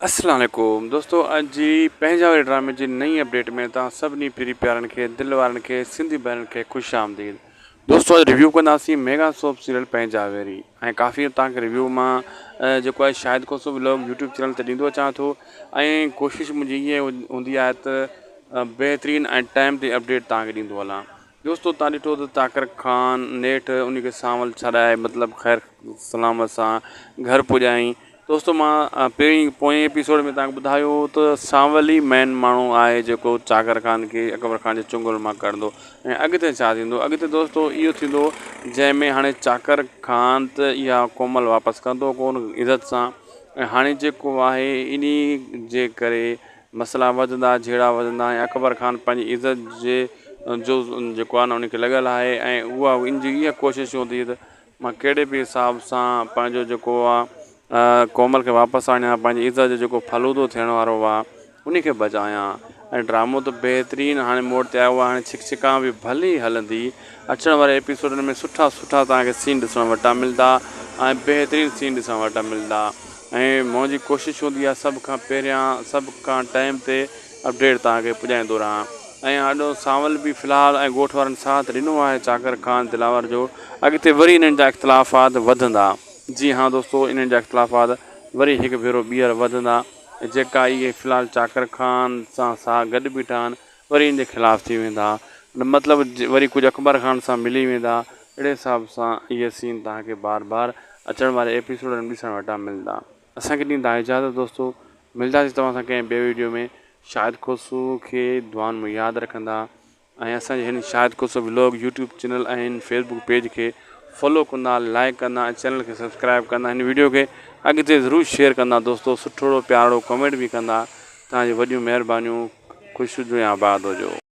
اسلام عليڪم دوستو اڄ جي پنهنجا واري ڊرامي جي نئين اپڊيٽ ۾ توهان سڀني پري پيارن کي دل وارن کي سنڌي ڀائرن کي خوش آمديد دوستو اڄ ريويو ڪنداسين ميگا سوپ سيريل پنهنجا ويري ۽ ڪافي توهان کي ريويو مان جيڪو آهي Shahid Khoso vlog YouTube channel تي ڏيندو اچان ٿو ۽ ڪوشش منهنجي ائين هوندي آهي ته بهترين ۽ ٽائيم تي اپڊيٽ توهان کي ڏيندو هلان دوستو توهان ڏٺو ته چاڪر خان نيٺ ان کي سانول ڇڏائي مطلب خير سلامت سان گهر پڄائين دوستو مان پهرين پوئين ايپيسوڊ ۾ توهان کي ٻڌايو هو ته سانول ئي مين ماڻهو آهي جيڪو چاڪر خان کي اڪبر خان جي چنگل مان ڪڍندو ۽ اڳتي ڇا ٿيندو اڳتي دوستو اهو ٿيندو جنهن ۾ هاڻي چاڪر خان ته اها ڪومل واپس ڪندو ڪون عزت سان ۽ هاڻي جيڪو آهي انهي جي ڪري مسئلا وڌندا جهيڙا وڌندا ۽ اڪبر خان پنهنجي عزت جي جو جيڪو آهي نه ان کي لڳل آهي ۽ اها ان جي اها ڪوشش هوندي ته مان ڪهڙي به حساب سان پنهنجو جيڪو آهي ڪومل کي واپس آڻيان پنهنجي عزت جو جيڪو فلودو ٿيڻ وارو آهي ان کي بچايان ۽ ڊرامو ته بهترين هاڻي موڙ تي آيو آهي هاڻي ڇڪ ڇڪان به ڀلي هلندي اچڻ واري ايپيسوڊن ۾ سٺا سٺا توهان کي سين ڏسڻ وٽان ملدا ۽ بهترين سين ڏسڻ وٽان ملدا ۽ منهنجي ڪوشش هوندي آهي سڀ کان پهريان سڀ کان ٽائيم تي اپڊيٽ توهان کي پڄائيندو رهان ۽ آڏو سانول به في الحال ۽ ڳوٺ وارن ساٿ ڏنو آهي چاڪر خان دلاور جو اڳتي وري انهن جا اختلافات وڌندا جي ها دوستو انهن جا اختلافات وري هڪ ڀيرو ٻيهر وڌندا جيڪا اهي في الحال چاڪر خان سان سا گڏ بيٺا آهن وري ان جي خلاف ٿي ويندا مطلب وري ڪجهه اڪبر خان سان ملي ويندا اهڙي حساب سان اهي سين توهان کي بار بار اچڻ واري ايپيسوڊن ۾ ڏسڻ وٽان ملندا اسان کي ڏيندا اجازت دوستو ملداسين توهان سان ڪنهن ٻي ويڊيو ۾ شاهد کوسو کي دعائن ۾ ياد رکندا ۽ اسان جي هن Shahid Khoso vlog YouTube channel ۽ هن فيسبوڪ پيج کي فالو ڪندا لائڪ ڪندا ۽ چينل کي سبسڪرائب ڪندا هن ويڊيو کي اڳتي ضرور شيئر ڪندا دوستو سٺڙو پيارڙو ڪمينٽ به ڪندا توهان جون وڏيون مهربانيون خوش هجو ۽ آباد هجو.